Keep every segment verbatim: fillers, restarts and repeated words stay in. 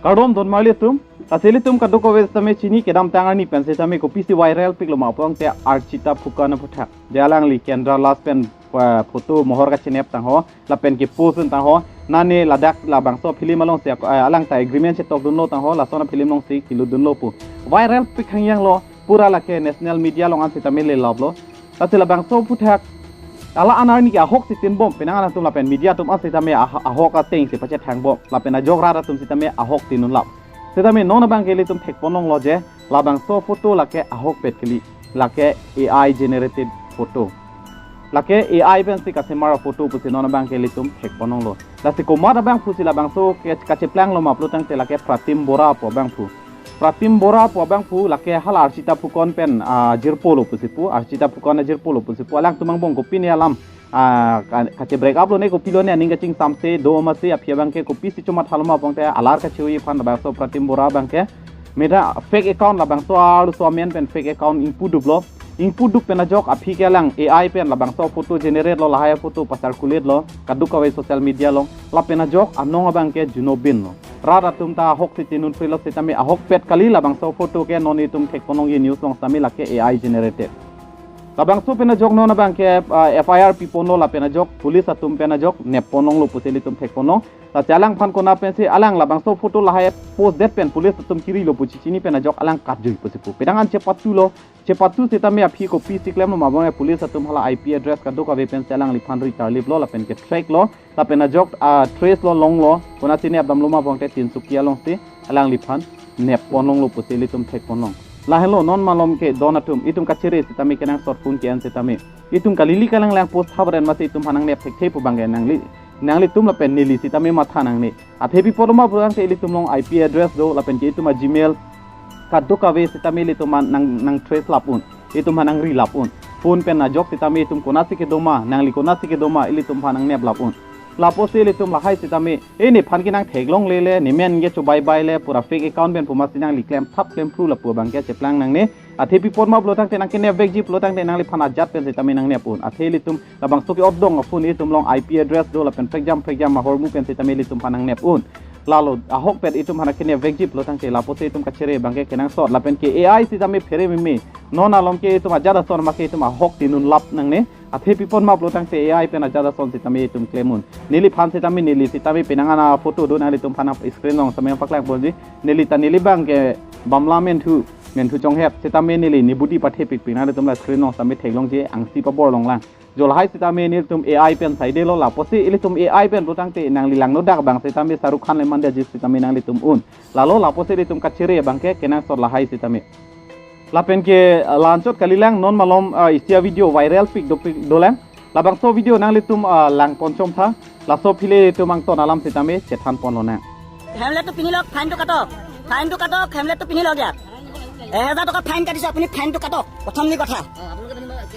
Kardom don marli atum, lasi ilitum kadokave sitame chini kedamtang arni pen sitame kopisi viral piklo ma pulote Archita Phukan aphuthak. Je alangli Kendra Last pen, eh, photo mohor kachinep tangho, lapen ke post tangho, nane ladak labangso film alongsi ak-, eh, alang ta agreement chetokdunlo tangho, lason a-film alongsi kelutdunlo pu. Viral pik hangyanglo, pura lake national media along an sitame lelaplo. Lasi labangso aphuthak hala an arni ke ahok si tinbom, penang an atum lapen media atum an sitame ah-, ahok ateng si pachethang bom, lapen ajok rat atum sitame ahok tin-un lap. Sitame non abangke ilitum thekponlonglo je, labangso photo lake ahokpet kali, lake A I generated photo. Lake A I pensi kasemar photo pusi non abangke ilitum thekponlonglo. Lasi komat abangphu si labangso ke kacheplanglo ma pulo tangte lake Pratim Bora pu abangphu. Pratim Bora pu abangphu lake hala Archita Phukan pen, ah, ajirpo lo pusi pu, Archita Phukan ajirpo lo pusi pu, alangtum angbong kopine alam, ah, ka-, kache-break up lo ne kopilo ne aning kachingsamse do masi aphi abangke kopisi chomatha lo ma pulote alar kachehui aphan labangso Pratim Bora abangke meda fake account labangso arloso amen pen fake account ingpuduplo. Ingpudup pen ajok aphi ke alang A I pen labangso photo generate lo, lahai photo pa-circulate lo kadokave social media along. Lapen ajok anong abangke junobin lo. Rat atum ta ahok si tin-un free lo sitame ahokpet kali labangso photo ke non itum thekponlongji news along sitame lake A I generated. Labangso pen ajok non abangke, ah, F I R piponlo lapen ajok police atum pen ajok nepponlonglo pusi ilitum thekponlong. Lasi alangphan konat pensi alang labangso photo lahai post det pen police atum kirilo pu chichini pen ajok alang katjui pusi pu. Penang an chepatulo, chepatu sitame aphi kopisi klemlo ma pulote police atum hala I P address kadokave pensi alangliphan ri tarliplo lapen ke track lo, lapen ajok, ah, trace lo longlo, konatsi nepdamlo ma pulote Tinsukia alongsi alangliphan nepponlonglo pusi ilitum thekponlong. Lahenlo non malom ke don atum, itum kachere sitame kenangsot phone ke-en sitame, itum kalili kalanglang post habren masi itumphan nangnep thekthe pu abangke nangli, nanglitum lapen neli sitame matha nangne. Athe pi apot ma pulo tangte ilitum along I P address do lapen ke itum a-Gmail kadokave sitame ilitum nang, nang trace lap un, itumphan nangri lap un. Phone pen ajok sitame itum konatsi kedo ma, nangli konatsi kedo ma, ilitumphan nangnep lap un. Lapusi ilitum lahai sitame, eh, nephan ke nangtheklongle le, nemen ke chobaibai le, pura fake account pen pu masi nangli klemthap klemphru lapu abangke cheplang nangne. Athe pi apot ma pulo tangte nangkenepvekji pulo tangte nangliphan ajat pen sitame nangnep un. Athe ilitum labangso ke-ot dong a-phone itum along I P address do lapen prekjam prekjam ahormu pen sitame ilitumphan nangnep un. Lalo ahokpet itumphan nangkenepvekji pulo tangte lapusi itum kachere abangke kenangsot lapen ke A I sitame phere meme. Non alom ke itum ajat ason make itum ahok tin-un lap nangne. Athe pi apot ma pulo tangte A I pen ajat ason sitame itum klem un. Neliphan sitame neli sitame penang an a-photo do nanglitumphan screen along sitame paklang ponji. Neli ta neli abangke Bamla Menthu, Menthu Chonghet sitame neli ne body pathe pikpik nanglitum la screen along sitame theklongji angsi pabor longlang. Jo lahai sitame nelitum A I pen saidelo lapusi ilitum A I pen pulo tangte nangli langnodak abang sitame Shahrukh Khan le mandetji sitame nanglitum un. Lalo lapusi ilitum kachere abangke kenangsot lahai sitame. Lapen ke, ah, la-anchot kalilang non malom, ah, isi a-video viral pik dopik dolang. Labangso video nanglitum, ah, langpon chomtha. Laso aphi le itum angton alam sitame chethanponlonang. হেলমেটটো পিন্ধি লওক, ফাইনটো কাটক, ফাইনটো কাটক, হেলমেটটো পিন্ধি লওক ইয়াত। এহেজাৰ টকা ফাইন কাটিছে, আপুনি ফাইনটো কাটক। প্ৰথম কথা,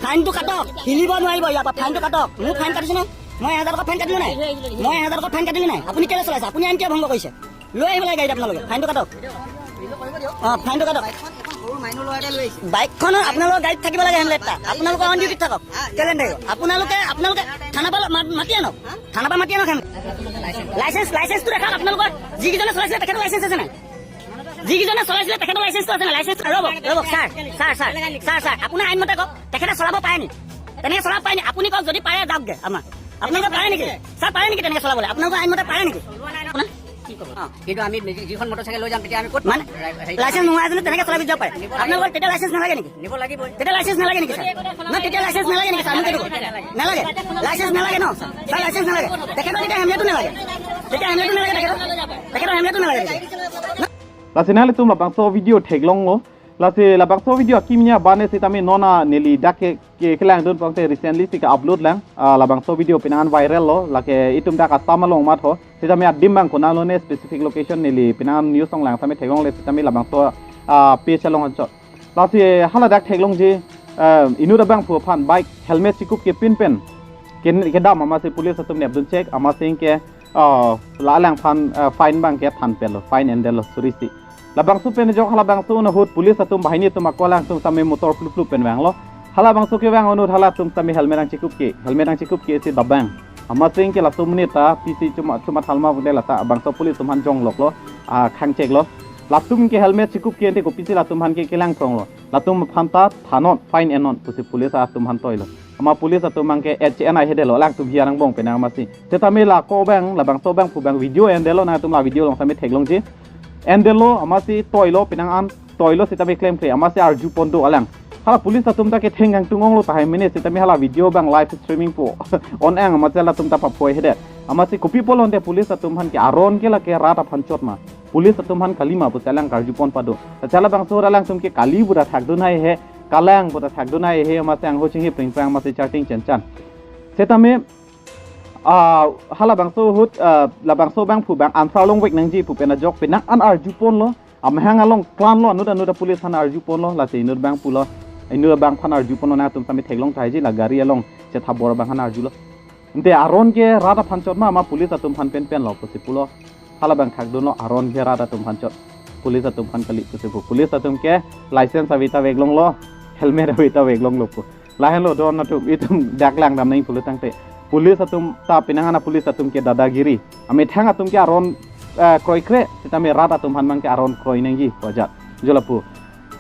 ফাইনটো কাটক, হিলিব নোৱাৰিব ইয়াৰ পৰা, ফাইনটো কাটক। মোৰ ফাইন কাটিছে নে? মই এহেজাৰ টকা ফাইন কাটিলো নাই? মই এহেজাৰ টকা ফাইন কাটিলো নাই? আপুনি কেলে চলাইছে? আপুনি আইন কিয় ভংগ কৰিছে? লৈ আহিব লাগে গাড়ীত আপোনালোকে, ফাইনটো কাটক। অ, ফাইনটো কাটক। বাইকখনৰ আপোনালোকৰ গাড়ীত থাকিব লাগে হেলমেট এটা। আপোনালোকৰ অন ডিউটিত থাকক। কেলে নাথাকিব? আপোনালোকে, আপোনালোকে থানাৰ পৰা মা-, মাতি আনক। থানাৰ পৰা মাতি আনক হেলমেট। লাইচেন্স, লাইচেন্সটো দেখাওক আপোনালোকৰ। যিকেইজনে চলাইছিলে তেখেতৰ লাইচেন্স আছে নাই? যিকেইজনে চলাইছিলে তেখেতৰ লাইচেন্সটো আছে নাই? লাইচেন্স, ৰ'ব, ৰ'ব, sir, sir, sir, sir, sir, আপোনাৰ আইন মতে কওক, তেখেতে চলাব পাৰে নি? তেনেকে চলাব পাৰে নি? আপুনি কওক, যদি পাৰে যাওকগে আমাৰ। আপোনালোকে পাৰে নেকি? ছাৰ, পাৰে নেকি তেনেকে চলাবলৈ? আপোনালোকৰ আইন মতে পাৰে নেকি? কি ক'ব? অ, কিন্তু আমি যি-, যিখন মটৰচাইকেল লৈ যাম, তেতিয়া আমি ক'ত মানে, হেৰি, লাইচেন্স নোহোৱা এজনে তেনেকে চলাই যাব পাৰে? আপোনালোকৰ তেতিয়া লাইচেন্স নালাগে নেকি? নিব লাগিবই। তেতিয়া লাইচেন্স নালাগে নেকি, ছাৰ? না, তেতিয়া লাইচেন্স নালাগে নেকি, ছাৰ? মোক এইটো কওক। নালাগে? লাইচেন্স নালাগে ন? ছাৰ, লাইচেন্স নালাগে। তেখেতৰ তেতিয়া হেলমেটো নালাগে। তেতিয়া হেলমেটো নালাগে তেখেতৰ। তেখেতৰ হেলমেটো নালাগে তেতিয়া। Lasi nanglitum labangso video theklonglo. Lasi labangso video akimi abang sitame non a neli dak ke, ke kelangdun pulote recently si ke-upload lang. Ah, labangso video penang an viral lo. Lake itum dak Assam along mat ho. Sitame adim abang konatlo ne specific location neli penang an news along lang sitame theklongle sitame labangso, ah, page along anchot. Lasi haladak theklongji, ah, inut abangphu aphan bike helmet chikup kepin pen ke, kedam amatsi police atum nepdun chek amatsi ke, ah, la alangphan, ah, fine abangke thanpetlo, fine endetlo suri isi. Labangso pen ajok halabangso ahut police atum banghini atum ako alangtum sitame motor plup plup pen vanglo. Halabangso kevang ahut halatum sitame helmet nangchikup ke, helmet nangchikup ke si dabang. Amatsi ke laso amonit ta pisi choma, chomatha ma pulote lata bangso police atum aphan jongloklo. ah, khangcheklo. Latum ke helmet chikup ke ante kopisi latum aphan ke kelang kronglo. Latum aphan ta thanon, fine ennon pusi police atum aphan toilo. Ama police atum abang ke H N I hedetlo, alangtum hiya nangbong penang amatsi. Setame la ako abang, labangso abangphu abang video endetlo, nangtum la video along setame theklongji. Endetlo, amatsi toilo penang an, toilo setame klemkle, amatsi arjupon do alang. Hala police atum ta ketheng kangtung onglo tahai mene setame hala video abang live streaming pu on-ang, amatsi latum ta paphoi hedet. Amatsi kopi pulo ante police atum aphan ke aron ke lake rat aphan chot ma. Police atum aphan kali ma pusi alang karjupon pado. Tachala bangso alangtum ke kali pu ta thakdun haihe, kalang pu ta thakdun haihe, amatsi angho chinghi pringprang amatsi charting chenchan. Setame, ah, hala bangso ahut, ah, labangso abangphu abang answer longvek nangji pu pen ajok penang an arjuponlo. Amahang along klanlo, anut anut a police aphan arjuponlo, lasi inut abang pulo, inut abang aphan arjuponlo, nangtum setame theklong tahai ji, la gari along chethabor abang aphan arjulo. Ante aron ke rat aphan chot ma, ama police atum aphan penpenlo pusi pulo. Hala abang thakdunlo, aron ke rat atum aphan chot, police atum aphan kali pusi pu. Police atum ke license ave ta veklonglo, helmet ave ta veklonglo pu. Lahenlo don atum, itum dak langdam nang pulo tangte, police atum ta penang an a police atum ke dadagiri. Amethang atum ke aron, eh, kroikre, setame rat atum aphan abang ke aron kroi nangji pu ajat. Jo lapu.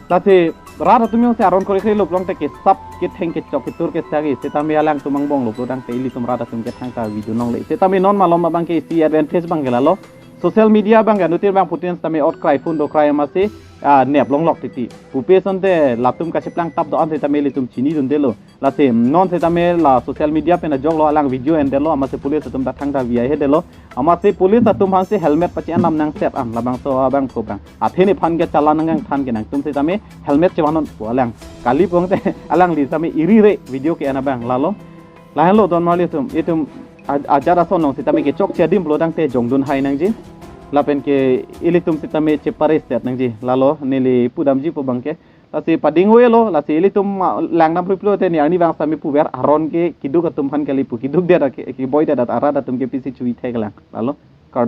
Lasi rat atum jongsi aron kroikre lo pulote ke sap ketheng kechok ketur kesagi, setame alangtum angbonglo pulo tangte ilitum rat atum ke thangta video nongle. Setame non malom abang ke isi advantage abang ke lalo. Social media abang ke anuttin abangphutin setame ot krai phun do krai amatsi, ah, nep longlok titi. Pupe asonte latum kacheplang tap do-an setame ilitum chinidundelo. Lasi non setame la social media pen ajoklo, alang video endetlo, amatsi police atum ta thangta V I hedetlo. Amatsi police atum aphansi helmet pachi-an nam nangset an labangso abangphu abang. Athe nephan ke challan nangkangthan ke nangtum setame helmet chevanon pu alang. Kali pu tangte alangli setame iri re video ke-en abang lalo. Lahenlo don marli atum, itum a-, ajat ason along setame kechokche adim pulo tangte jongdun hai nangji. Lapen ke ilitum setame chepare set nangji. Lalo neli pudamji pu abang ke. Lasi pading-oi-lo, lasi ilitum, ah, langdam phri pulote ne arni abang setame puver, aron ke keduk atum aphan kali pu, keduk det ke, keboi det arat atum ke pisi chui thek lang. Lalo, kardom.